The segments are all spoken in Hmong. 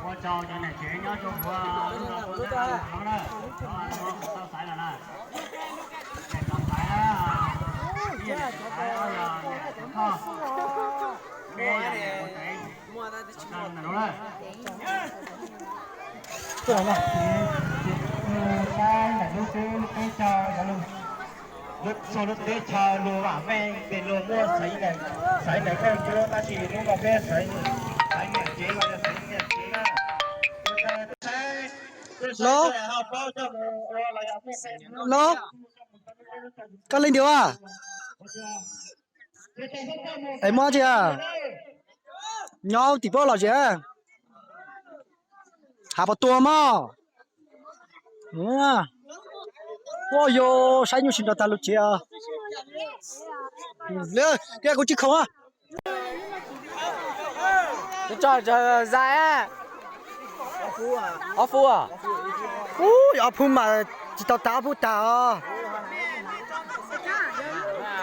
Ua tsaug cov niam tsev nyob rau hauv lub no na, tau xaiv lawm na. Tau xaiv na, ib yam niam tsev Thoj, niam tsev Thoj, peb yog niam tsev ntawm no na. Tuaj na, saib ntawm lub teb, lub teb chaws, lub, lub teb chaws luag vam meej ces luag muaj xaiv ntawm, xaiv ntawm koj cuab, tab sis hnub no peb xaiv, xaiv niam tsev los yog xaiv niam tsev na. Los, los, koj leej twg a? Es muaj tsi a? Nyob tim pab los tsi a? Hav Pov Tuag mog. Ua yog saib nyuj tsis nrog tag lub tsev. Kuv tsis khoom. Zais. Ob phu, ob phu mas tsis tau tag, ob phu tag os.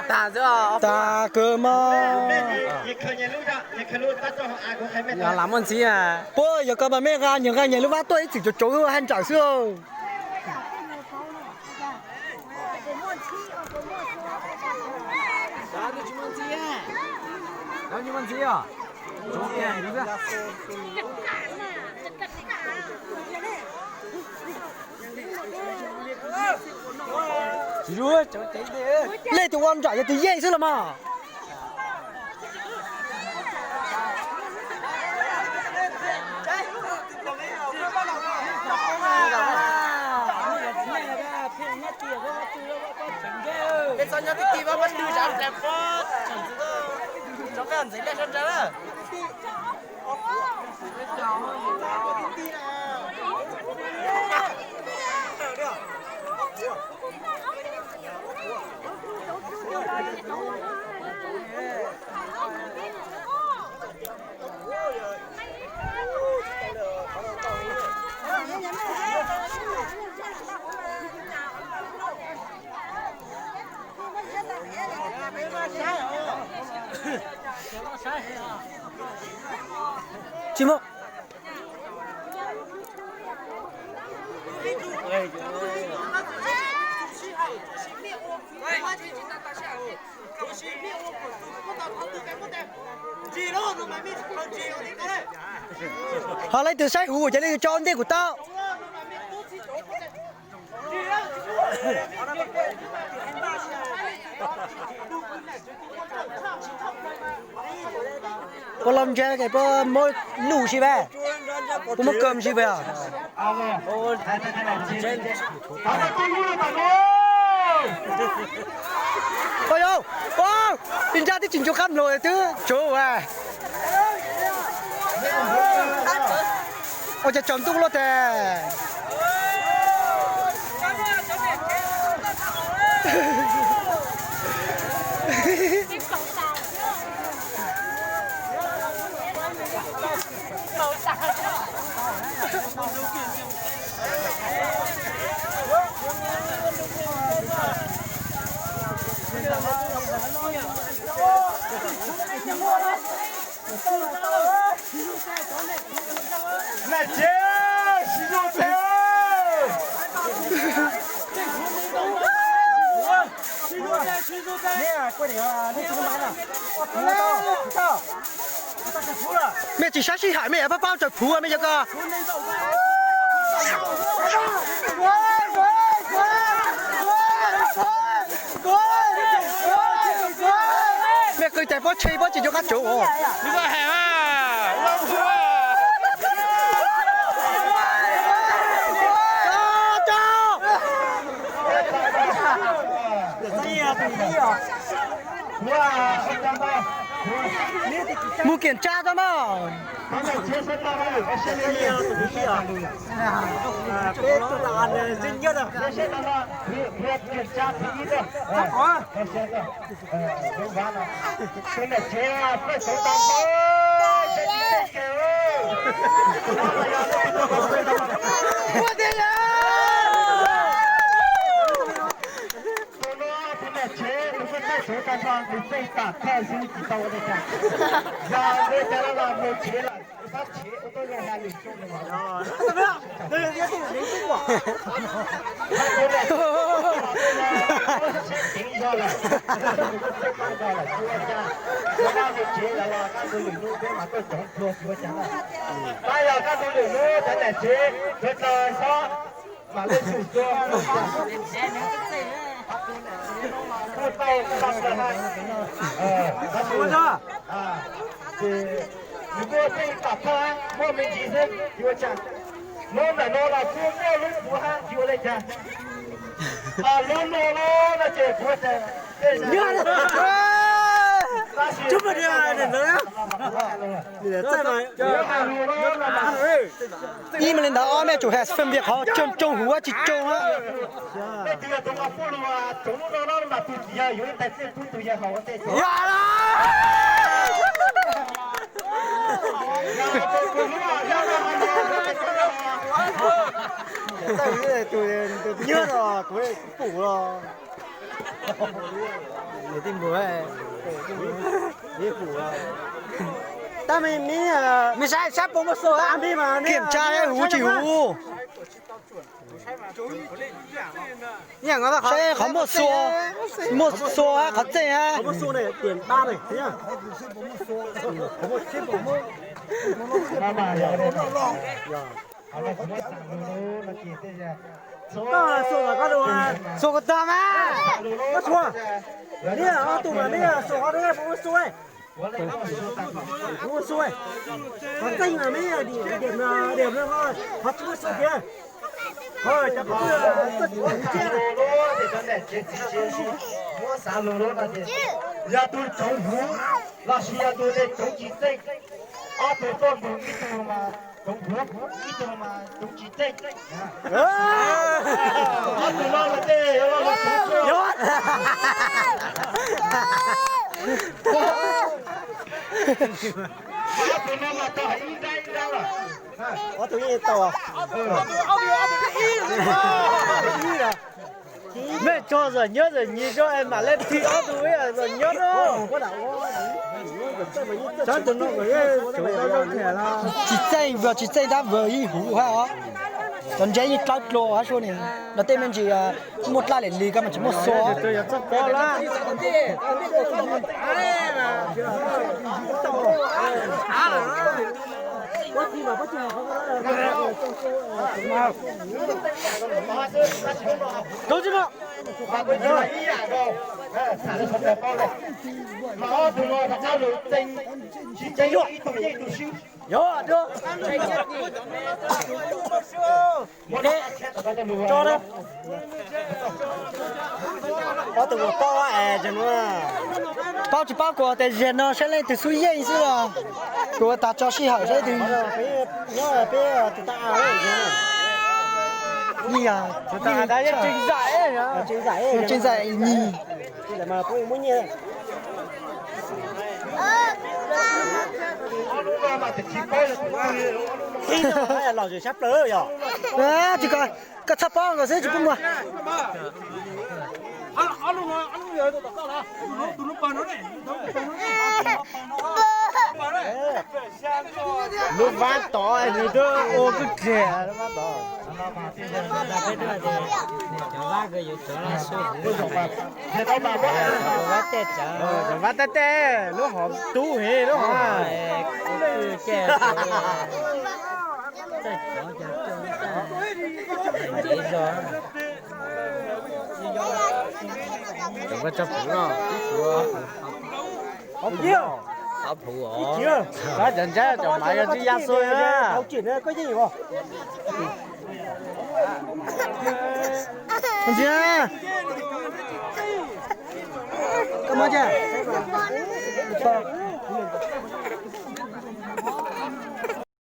Tag kawg mog. Lam muaj ntxiv. Puab yog koj mas mej nqa nyias nqa nyias lub vab tuaj ib txwm tsuav tsuav haj ntsawm xwb. Lej tus ua nram yog tus yeej xwb los mas. Peb txhob nyob tib tib, pab pab tw zam plas pob, tsoom ntxwv, tsoom peb ntxeev lej sab nrad na. Tsis muaj. Ho leej twg saib huv ces leej twg tso ntej kuv tau. Puas los ntse, puas muab luj si mas, puas muab kawm si mas. Ua yau, ua, ib nrab twb tsis ncu qab mloog twb tsuav ua. Ua cas tsaus ntuj luaj tas. Niam tsev, sib zog tsev. Mej tsis saib sij hawm, mej yuav pab paub tawm phuv, mej yuav ko. Mej qw cais pob tshe pob tsis nco qab tsuav. Mus kiểm tra tau mas. Tus no tus niam tsev tus koj txawj tsuav tag nrho tus pej tam thawj xwb tsis tau ua li cas. Yog ua cas los mus tsev lawm. Yog koj tus lwm hnub cov niam tsev sawv daws mam li tsum tua. Kuj tau tau ha. Ces nws muaj tej tam thawj muaj me ntsis xwb tsis ua cas. Lub ntawm no los kuj muaj lub puv ha tsis ua li cas. Lub no los no ces kuv ib me li ntawd ob nej tsum has fem vias qhov coob coob huv tsis coob na. Nyiam los kuv pum los. Niam tij npus, tab me me, me saib sab puas muaj xua, me mas kiểm tra huv tsis huv. Saib qhov muaj xua, muaj xua hab qhov txej hab. Xua koj tag mas. Koj xua, niam ob tug mas niam xua qhov twg puas muaj xua. Muaj xua, qhov txeej mas niam, niam, niam, qhov tsis muaj xua tiag. Muab xav lus lub no ces yog tus tsoov huv lossis yog tus tsoov tsis txeej, ob tug tuaj mus ib tug mas tsoov huv ib tug mas tsoov tsis txeej. Ob tug no mas tej, ob tug no mas tau hais ib nrab ib nrab lawm. Ob tug yeej tau. Mej tso zam nyob zam nyis tso es mam li thim ob tug zam nyob na. Tsis txeej, vwm tsis txeej tab vwm yeej huv hab os. Cov ntse yeej dlawb dlua hab sua ni. No tej me ntsis muaj dlaj lim lis koj mas tsis muaj xua. Ob tug ua paub es, paub tsis paub kuv tes zag no saib leej twg xub yeej xwb los kuv ua tag tso sij hawm saib twg. Nyob peb tus tab a, tseem zam nyig. Tsis ko, koj txhob paub nkaus xwb tsis pub muag. Lub vab tod nws twb ua kwj deg lub vab tod. Cov vab tej tej, lub hov tub heev lub hov. Cov koj tso pum no, ob pum os. Cov ntsab cov mas yog tsis ya xu na.